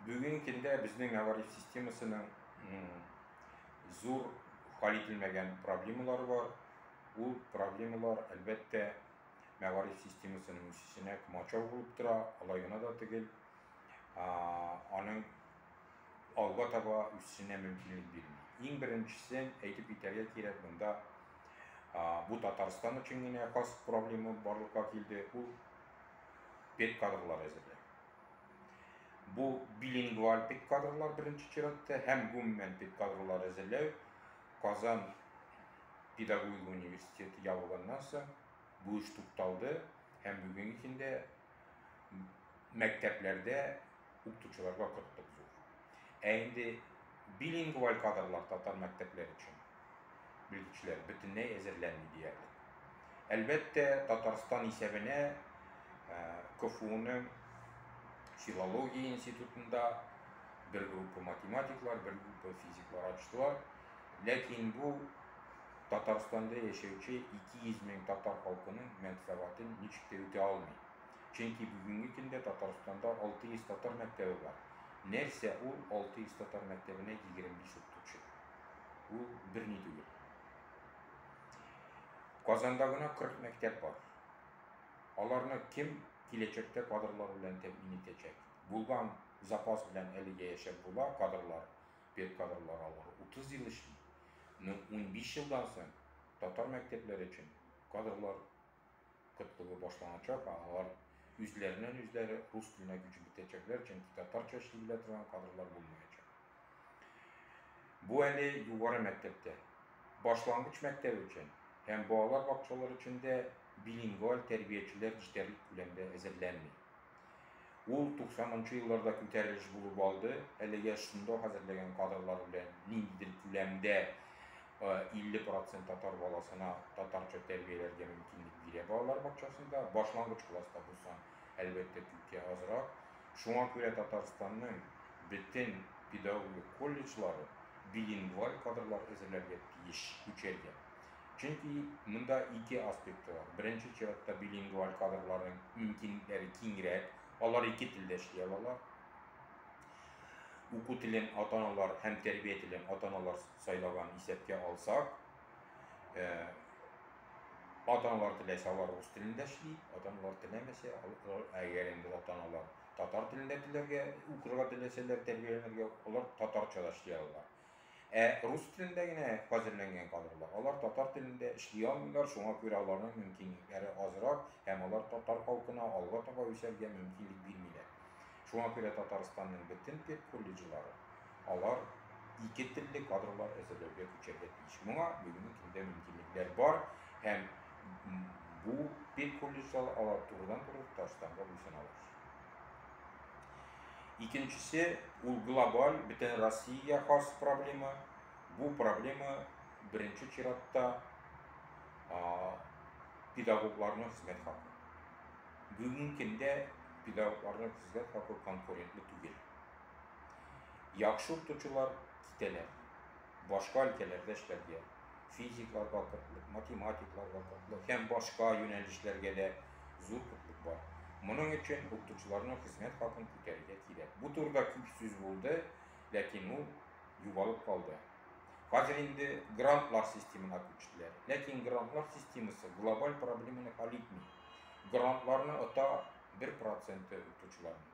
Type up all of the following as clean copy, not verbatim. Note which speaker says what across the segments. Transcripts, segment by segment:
Speaker 1: Бүгенге көндә безнең мәгариф системасының зур хәл ителмәгән проблемалары бар. Ул проблемалар, әлбәттә, мәгариф системасының үсешенә комачау булып тора, алай гына да түгел, аның алга таба үсешенә мөмкинлек бирми. Иң беренчесен әйтеп китәргә кирәк, монда бу Татарстан өчен генә хас проблема барлыкка килде, ул педкадрлар әзерләү. Бу билингваль педкадрлар беренче чиратта һәм гомумән педкадрлар әзерләү. Казан педагогика университеты ябылганнан соң бу эш тукталды һәм бүгенге көндә мәктәпләрдә укытучыларга кытлык зур. Ә инде билингваль кадрлар татар мәктәпләре өчен белгечләр бөтенләй әзерләнми диярлек. Әлбәттә, Татарстан исәбенә КФУның филология институтында бер группа математиклар, бер группа физиклар ачтылар. Ләкин бу Татарстанда яшәүче 200 мең татар халкының мәнфәгатен ничек тә үтә алмый. Чөнки бүгенге көндә Татарстанда 600 татар мәктәбе бар. Нәрсә ул 600 татар мәктәбенә 25 укытучы? Ул берни түгел. Казанда гына 40 мәктәп бар. Аларны кем киләчәктә кадрлар белән тәэмин итәчәк? Булган запас белән әлегә яшәп була, кадрлар, педкадрлар алар 30 ел эшли. Но 15 елдан соң татар мәктәпләре өчен кадрлар кытлыгы башланачак, алар үзләреннән үзләре рус теленә күчеп бетәчәкләр, чөнки татарча эшли белә торган кадрлар булмаячак. Бу әле югары мәктәптә. Башлангыч мәктәп өчен һәм балалар бакчалары өчен дә билингваль тәрбиячеләр җитәрлек күләмдә әзерләнми. Ул 90 нчы елларда күтәрелеш булып алды. Әлегә шунда хәзерләгән кадрлар белән ниндидер күләмдә 50 процент татар баласына татарча тәрбияләргә мөмкинлек бирә балалар бакчасында. Башлангыч класста бу сан, әлбәттә, күпкә азрак. Шуңа күрә Татарстанның бөтен педагогик колледжлары билингваль кадрлар әзерләргә тиеш, күчәргә. Чөнки монда ике аспекты бар. Беренче чиратта билингваль кадрларның мөмкинлекләре киңрәк, алар ике телдә эшли алалар. Уку телен ата-аналар һәм тәрбия телен ата-аналар сайлаган исәпкә алсак, ата-аналар теләсә, алар рус телендә эшли, ата-аналар теләмәсә, әгәр инде ата-аналар татар телендә теләргә, укырга теләсәләр, тәрбияләнергә, алар татарча да эшли алалар. Ә рус телендә генә хәзерләнгән кадрлар, алар татар телендә эшли алмыйлар, шуңа күрә аларның мөмкинлекләре азрак һәм алар татар халкына алга таба үсәргә мөмкинлек бирмиләр. Шуңа күрә Татарстанның бөтен педколледжлары алар ике телле кадрлар әзерләүгә күчәргә тиеш. Моңа бүгенге көндә мөмкинлекләр бар һәм бу педколледжлар алар турыдан-туры Татарстанга буйсыналар. Икенчесе, ул глобаль, бөтен Россиягә хас проблема. Бу проблема беренче чиратта педагогларның хезмәт хакы. Бүгенге көндә педагогларның хезмәт хакы конкурентлы түгел. Яхшы укытучылар китәләр. Башка өлкәләрдә эшләргә. Физикларга кытлык, математикларга кытлык һәм башка юнәлешләргә дә зур кытлык бар. Моның өчен укытучыларның хезмәт хакын күтәрергә кирәк. Бу турыда күп сүз булды, ләкин ул югалып калды. Хәзер инде грантлар системына күчтеләр. Ләкин грантлар системасы глобаль проблеманы хәл итми. Грантларны ота 1 проценты укытучыларның.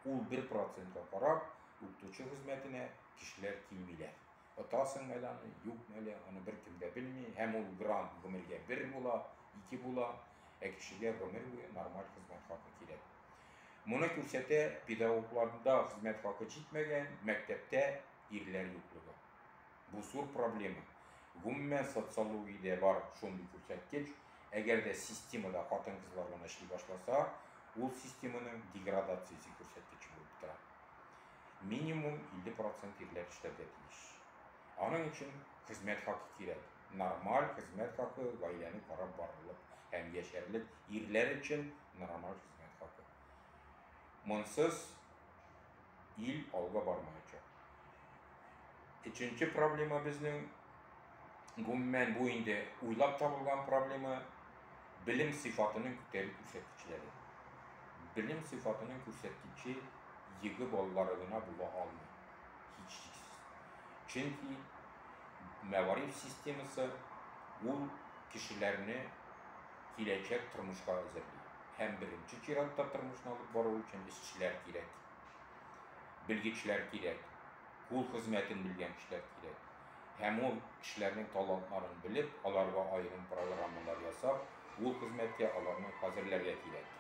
Speaker 1: Ул 1 процентка карап, укытучы хезмәтенә кешеләр килмиләр. Отасың әле аны, юкмы әле, аны беркем дә белми. Һәм ул грант гомергә бер була, ике була, ә кешегә гомер буе нормаль хезмәт хакы кирәк. Моны күрсәтә педагогларда хезмәт хакы җитмәгән, мәктәптә ирләр юклыгы. Бу зур проблема. Гомумән социологиядә бар шундый күрсәткеч, әгәр дә системада хатын-кызлар гына эшли башласа, ул системаның деградациясе күрсәткече булып тора. Минимум 50 процент ирләр эшләргә тиеш. Аның өчен хезмәт хакы кирәк. Нормаль хезмәт хакы, гаиләне карап барырлык һәм яшәрлек ирләр өчен нормаль хезмәт хакы. Монсыз ил алга бармаячак. Өченче проблема безнең, гомумән бу инде уйлап табылган проблема, белем сыйфатының күтәрү күрсәткечләре. Белем сыйфатының күрсәткече ЕГЭ баллары гына була алмый, һичшиксез. Чөнки мәгариф системасы ул кешеләрне киләчәк тормышка әзерли. Һәм беренче чиратта тормышны алып бару өчен эшчеләр кирәк, белгечләр кирәк, кул хезмәтен белгән кешеләр кирәк. Һәм ул кешеләрнең талантларын белеп, аларга аерым программалар ясап, ул хезмәткә аларны хәзерләргә кирәк.